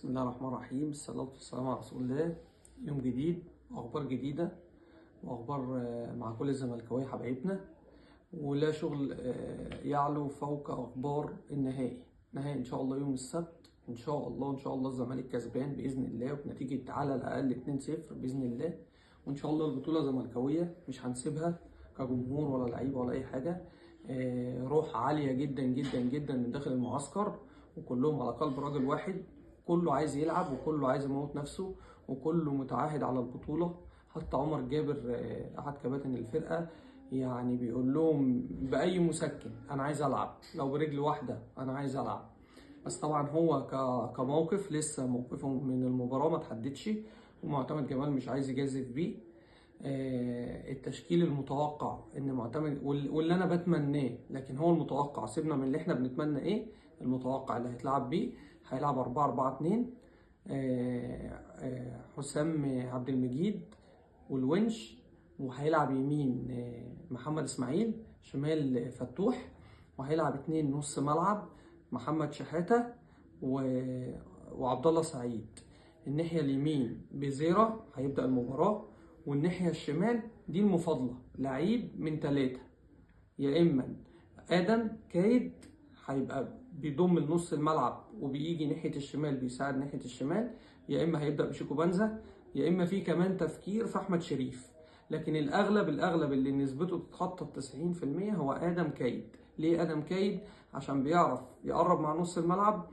بسم الله الرحمن الرحيم، الصلاة والسلام على رسول الله. يوم جديد وأخبار جديدة وأخبار مع كل الزملكاوية حبايبنا، ولا شغل يعلو فوق أخبار النهائي. نهائي إن شاء الله يوم السبت، إن شاء الله إن شاء الله الزمالك كسبان بإذن الله، وبنتيجة على الأقل 2-0 بإذن الله، وإن شاء الله البطولة زملكاوية مش هنسيبها كجمهور ولا لعيبة ولا أي حاجة. روح عالية جدا جدا جدا من داخل المعسكر، وكلهم على قلب راجل واحد، كله عايز يلعب وكله عايز يموت نفسه وكله متعاهد على البطولة. حتى عمر جابر أحد كباتن الفرقة يعني بيقول لهم بأي مسكن أنا عايز ألعب، لو برجل واحدة أنا عايز ألعب. بس طبعا هو كموقف لسه موقفه من المباراة ما تحددش، ومعتمد جمال مش عايز يجازف بيه. التشكيل المتوقع ان معتمد واللي انا بتمناه، لكن هو المتوقع، سيبنا من اللي احنا بنتمنى، ايه المتوقع اللي هيتلعب بيه؟ هيلعب 4-4-2، حسام عبد المجيد والونش، وهيلعب يمين محمد اسماعيل، شمال فتوح، وهيلعب 2 نص ملعب محمد شحاتة وعبد الله سعيد. الناحية اليمين بزيرة هيبدأ المباراة، والناحية الشمال دي المفاضلة، لعيب من 3، يا إما آدم كايد هيبقى بيضم لنص الملعب وبيجي ناحية الشمال بيساعد ناحية الشمال، يا إما هيبدأ بشيكو بنزا، يا إما في كمان تفكير في أحمد شريف. لكن الأغلب اللي نسبته تتخطى 90% هو آدم كايد. ليه آدم كايد؟ عشان بيعرف يقرب مع نص الملعب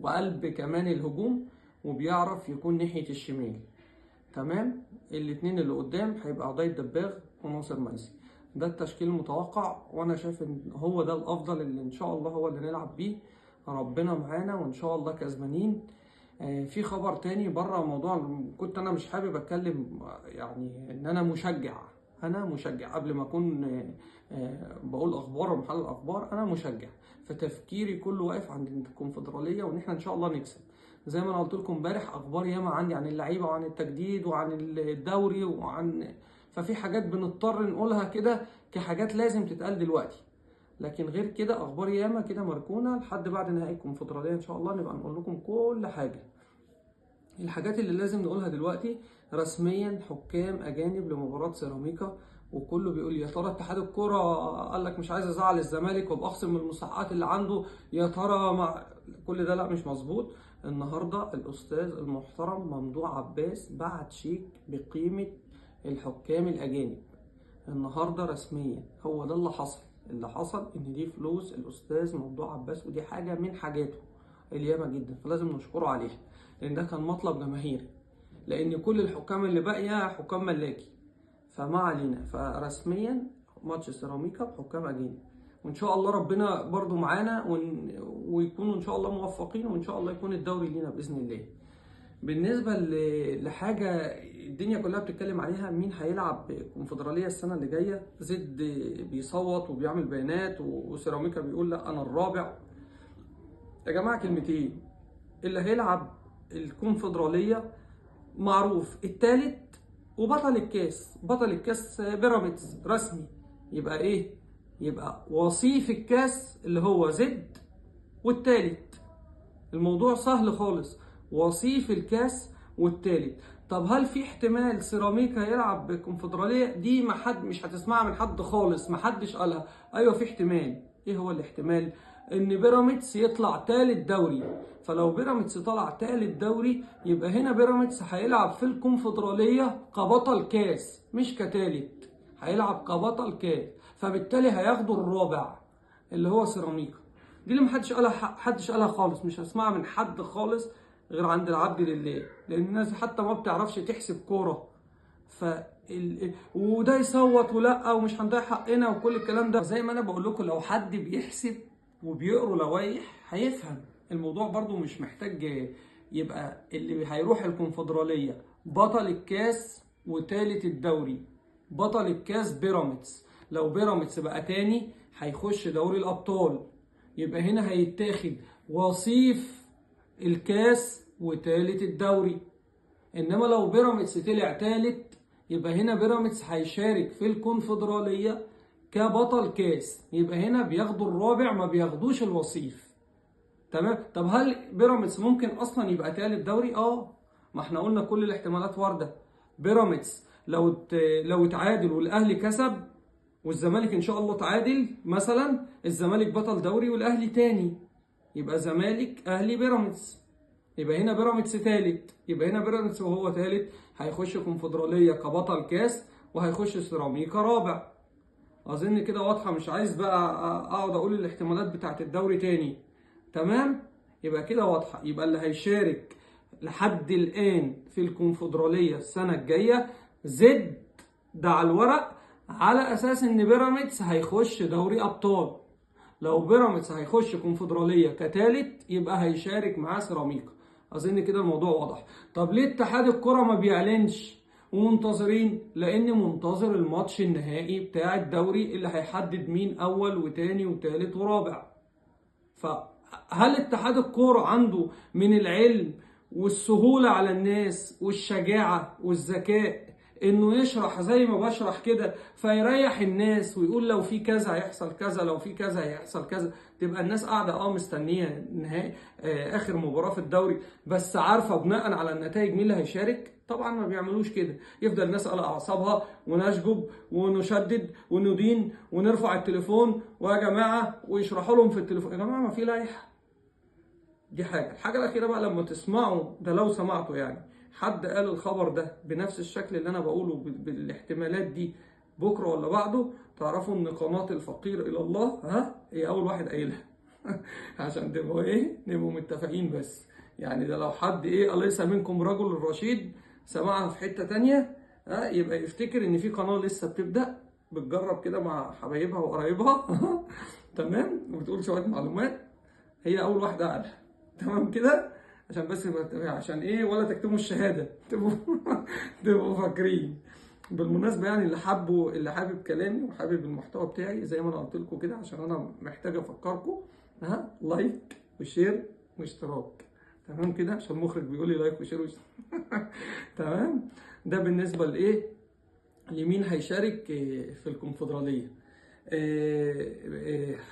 وقلب كمان الهجوم، وبيعرف يكون ناحية الشمال. تمام. الاتنين اللي قدام هيبقى عضي الدباغ وناصر منسي. ده التشكيل المتوقع، وانا شايف ان هو ده الافضل اللي ان شاء الله هو اللي نلعب بيه. ربنا معانا وان شاء الله كسبانين. في خبر تاني بره موضوع، كنت انا مش حابب اتكلم، يعني ان انا مشجع، انا مشجع قبل ما اكون بقول اخبار ومحلل اخبار، انا مشجع، فتفكيري كله واقف عند الكونفدراليه وان احنا ان شاء الله نكسب. زي ما انا قلت لكم امبارح، اخبار ياما عندي عن اللعيبة وعن التجديد وعن الدوري وعن، ففي حاجات بنضطر نقولها كده كحاجات لازم تتقال دلوقتي، لكن غير كده اخبار ياما كده مركونة لحد بعد نهائي الكونفدراليه ان شاء الله نبقى نقول لكم كل حاجة. الحاجات اللي لازم نقولها دلوقتي رسميا، حكام اجانب لمباراة سيراميكا، وكله بيقول يا ترى اتحاد الكورة قال لك مش عايز ازعل الزمالك وابقى اخصم من المستحقات اللي عنده، يا ترى مع كل ده؟ لا مش مظبوط. النهارده الاستاذ المحترم ممدوح عباس بعت شيك بقيمة الحكام الاجانب النهارده رسميا. هو ده اللي حصل، اللي حصل ان دي فلوس الاستاذ ممدوح عباس، ودي حاجة من حاجاته الياما جدا، فلازم نشكره عليها، لان ده كان مطلب جماهيري، لان كل الحكام اللي باقية حكام ملاكي، فما علينا. فرسميا ماتش سيراميكا بحكام اجانب، وان شاء الله ربنا برضو معانا ويكونوا ان شاء الله موفقين، وان شاء الله يكون الدوري لينا باذن الله. بالنسبة لحاجة الدنيا كلها بتتكلم عليها، مين هيلعب الكونفدراليه السنة اللي جاية؟ زد بيصوت وبيعمل بيانات، وسيراميكا بيقول لا انا الرابع. يا جماعة كلمتين، اللي هيلعب الكونفدراليه معروف، الثالث وبطل الكاس، بطل الكاس بيراميدز رسمي، يبقى ايه؟ يبقى وصيف الكاس اللي هو زد والثالث. الموضوع سهل خالص، وصيف الكاس والثالث. طب هل في احتمال سيراميكا يلعب بالكونفدراليه؟ دي ما حد مش هتسمعها من حد خالص، ما حدش قالها. ايوه في احتمال. ايه هو الاحتمال؟ ان بيراميدز يطلع ثالث دوري، فلو بيراميدز طلع ثالث دوري يبقى هنا بيراميدز هيلعب في الكونفدراليه كبطل كاس مش كثالث، هيلعب كبطل كاس، فبالتالي هياخدوا الرابع اللي هو سيراميكا. دي اللي محدش قالها، حدش قالها خالص، مش هسمعها من حد خالص غير عند العبد لله، لان الناس حتى ما بتعرفش تحسب كورة. وده يصوت ولا ومش هنضيع حقنا وكل الكلام ده. زي ما انا بقول لكم، لو حد بيحسب وبيقروا لوائح هيفهم الموضوع، برضو مش محتاج يبقى اللي هيروح الكونفدراليه بطل الكاس وتالت الدوري، بطل الكاس بيراميدز، لو بيراميدز بقى تاني هيخش دوري الابطال، يبقى هنا هيتاخد وصيف الكاس وتالت الدوري. انما لو بيراميدز طلع تالت يبقى هنا بيراميدز هيشارك في الكونفدراليه كبطل كاس، يبقى هنا بياخدوا الرابع ما بياخدوش الوصيف. تمام. طب هل بيراميدز ممكن اصلا يبقى ثالث دوري؟ ما احنا قلنا كل الاحتمالات وارده. بيراميدز لو اتعادل والاهلي كسب والزمالك ان شاء الله تعادل مثلا، الزمالك بطل دوري والاهلي تاني، يبقى زمالك اهلي بيراميدز، يبقى هنا بيراميدز ثالث، يبقى هنا بيراميدز وهو ثالث هيخش كونفدراليه كبطل كاس، وهيخش سيراميكا رابع. اظن كده واضحة، مش عايز بقى اقعد اقول الاحتمالات بتاعت الدوري تاني. تمام، يبقى كده واضحة. يبقى اللي هيشارك لحد الان في الكونفدراليه السنة الجاية زد ده على الورق، على اساس ان بيراميدز هيخش دوري ابطال. لو بيراميدز هيخش كونفدراليه كتالت يبقى هيشارك معاه سيراميكا. اظن كده الموضوع واضح. طب ليه اتحاد الكره ما بيعلنش ومنتظرين؟ لان منتظر الماتش النهائي بتاع الدوري اللي هيحدد مين اول وتاني وتالت ورابع. فهل اتحاد الكورة عنده من العلم والسهوله على الناس والشجاعة والذكاء انه يشرح زي ما بشرح كده فيريح الناس ويقول لو في كذا هيحصل كذا، لو في كذا هيحصل كذا، تبقى الناس قاعدة مستنيه نهائي اخر مباراة في الدوري بس عارفه بناء على النتائج مين اللي هيشارك؟ طبعا ما بيعملوش كده، يفضل الناس على اعصابها ونشجب ونشدد وندين ونرفع التليفون ويا جماعة ويشرحوا لهم في التليفون يا جماعة ما في لائحة. دي حاجة. الحاجة الاخيرة بقى، لما تسمعوا ده لو سمعتوا يعني حد قال الخبر ده بنفس الشكل اللي انا بقوله بالاحتمالات دي بكره ولا بعده، تعرفوا ان قناة الفقير الى الله هي اول واحد قايلها عشان تبقوا ايه، نبقوا متفقين بس. يعني ده لو حد ايه اليس منكم رجل رشيد سمعها في حتة تانية يبقى يفتكر ان في قناة لسه بتبدا بتجرب كده مع حبايبها وقرايبها تمام، وبتقول شوية معلومات، هي اول واحدة قالها. تمام كده، عشان بس عشان ايه ولا تكتموا الشهادة، تبقوا فاكرين. بالمناسبة يعني اللي حابب كلامي وحابب المحتوى بتاعي زي ما انا قلت لكم كده، عشان انا محتاج افكركم، like و share واشتراك. تمام كده، عشان المخرج بيقول لي like و share واشتراك تمام. ده بالنسبة لايه، لمين هيشارك في الكونفدراليه.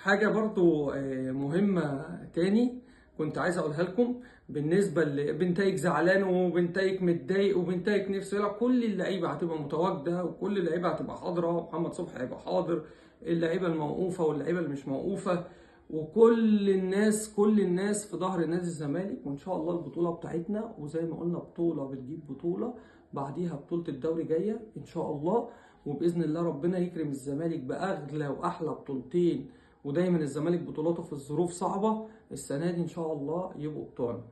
حاجة برضو مهمة تاني كنت عايز اقولها لكم بالنسبة لبنتايك زعلان وبنتايك متضايق وبنتايك نفسه يلعب، كل اللعيبة هتبقى متواجدة وكل اللعيبة هتبقى حاضره، ومحمد صبحي هيبقى حاضر، اللعيبة الموقوفه واللعيبة اللي مش موقوفة، وكل الناس، كل الناس في ظهر نادي الزمالك. وان شاء الله البطولة بتاعتنا، وزي ما قلنا بطوله بتجيب بطوله، بعديها بطوله الدوري جاية ان شاء الله، وباذن الله ربنا يكرم الزمالك باغلى واحلى بطولتين. ودايما الزمالك بطولاته في الظروف صعبة، السنة دي ان شاء الله يبقوا بتوعنا.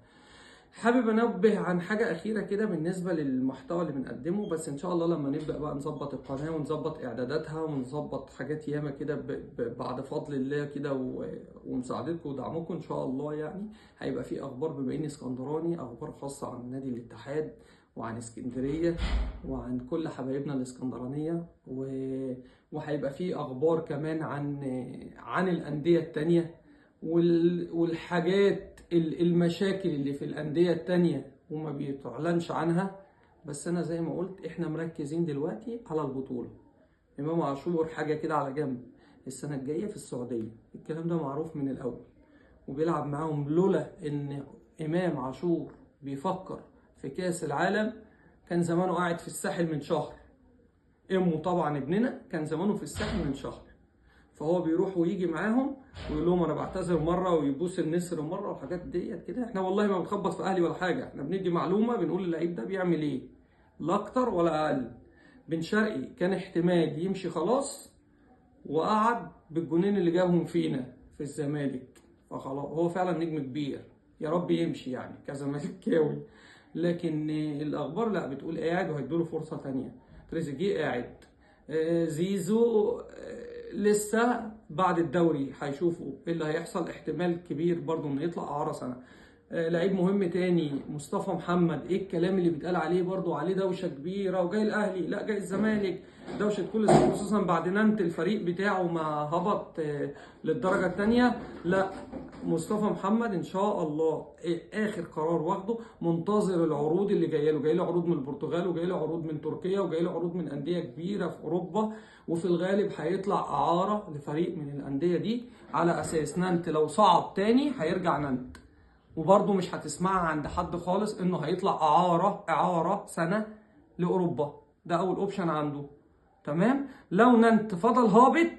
حابب انبه عن حاجة اخيرة كده بالنسبة للمحتوى اللي بنقدمه، بس ان شاء الله لما نبدا بقى نظبط القناة ونظبط اعداداتها ونظبط حاجات ياما كده بعد فضل الله كده ومساعدتكم ودعمكم ان شاء الله، يعني هيبقى في اخبار بما اني اسكندراني، اخبار خاصة عن نادي الاتحاد وعن اسكندرية وعن كل حبايبنا الاسكندرانية، وهيبقى في اخبار كمان عن الاندية التانية والحاجات المشاكل اللي في الاندية التانية وما بيتعلنش عنها. بس انا زي ما قلت احنا مركزين دلوقتي على البطولة. امام عاشور حاجة كده على جنب، السنة الجاية في السعودية، الكلام ده معروف من الاول، وبيلعب معاهم. لولا ان امام عاشور بيفكر في كاس العالم كان زمانه قاعد في الساحل من شهر. امه طبعا ابننا كان زمانه في الساحل من شهر، فهو بيروح ويجي معاهم ويقول لهم انا بعتذر مرة ويبوس النسر مرة والحاجات ديت كده. احنا والله ما بنخبط في اهلي ولا حاجة، احنا بندي معلومة، بنقول اللعيب ده بيعمل ايه، لا اكتر ولا اقل. بن شرقي كان احتمال يمشي خلاص، وقعد بالجونين اللي جابهم فينا في الزمالك، فخلاص هو فعلا نجم كبير، يا رب يمشي يعني كزمالكاوي. لكن الاخبار لا بتقول قاعد وهيدوا له فرصة ثانية. تريزيجيه قاعد، زيزو لسه بعد الدوري هيشوفوا ايه اللي هيحصل، احتمال كبير برضو انه يطلع اعاره سنة. لعيب مهم تاني مصطفى محمد، ايه الكلام اللي بيتقال عليه؟ برضو عليه دوشه كبيرة، وجاي الاهلي لا جاي الزمالك، دوشه كل سنة، خصوصا بعد نانت الفريق بتاعه ما هبط للدرجة الثانية. لا مصطفى محمد ان شاء الله اخر قرار واخده، منتظر العروض اللي جاية له، جاي له عروض من البرتغال، وجاي له عروض من تركيا، وجاي له عروض من اندية كبيرة في اوروبا، وفي الغالب هيطلع اعاره لفريق من الاندية دي، على اساس نانت لو صعد تاني هيرجع نانت. وبرضه مش هتسمعها عند حد خالص انه هيطلع اعاره سنة لاوروبا، ده اول option عنده. تمام. لو نانت فضل هابط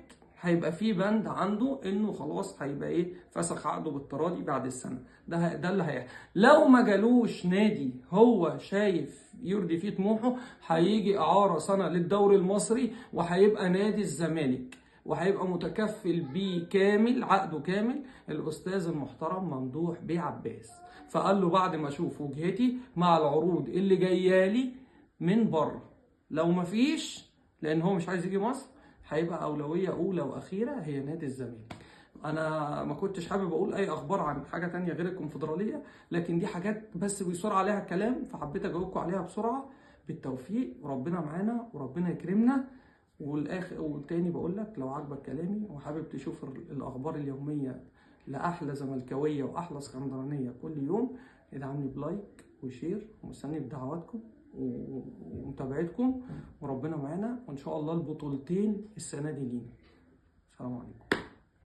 هيبقى في بند عنده انه خلاص هيبقى ايه، فسخ عقده بالتراضي بعد السنة، ده اللي هيحصل. لو ما جالوش نادي هو شايف يرضي فيه طموحه، هيجي اعاره سنة للدوري المصري، وهيبقى نادي الزمالك، وهيبقى متكفل بيه كامل، عقده كامل، الاستاذ المحترم ممدوح بيه عباس. فقال له بعد ما اشوف وجهتي مع العروض اللي جايالي من بره، لو مفيش، لان هو مش عايز يجي مصر، هيبقى اولوية اولى واخيره هي نادي الزمالك. انا ما كنتش حابب اقول اي اخبار عن حاجة تانية غير الكونفدراليه، لكن دي حاجات بس بيصور عليها الكلام، فحبيت اجاوبكم عليها بسرعة. بالتوفيق، وربنا معانا وربنا يكرمنا. والاخر والتاني بقول لك لو عجبك كلامي وحابب تشوف الاخبار اليومية لاحلى زملكاويه واحلى اسكندرانيه كل يوم، ادعمني ب like و share، ومستني بدعواتكم ومتابعتكم، وربنا معانا، وان شاء الله البطولتين السنة دي لينا. السلام عليكم.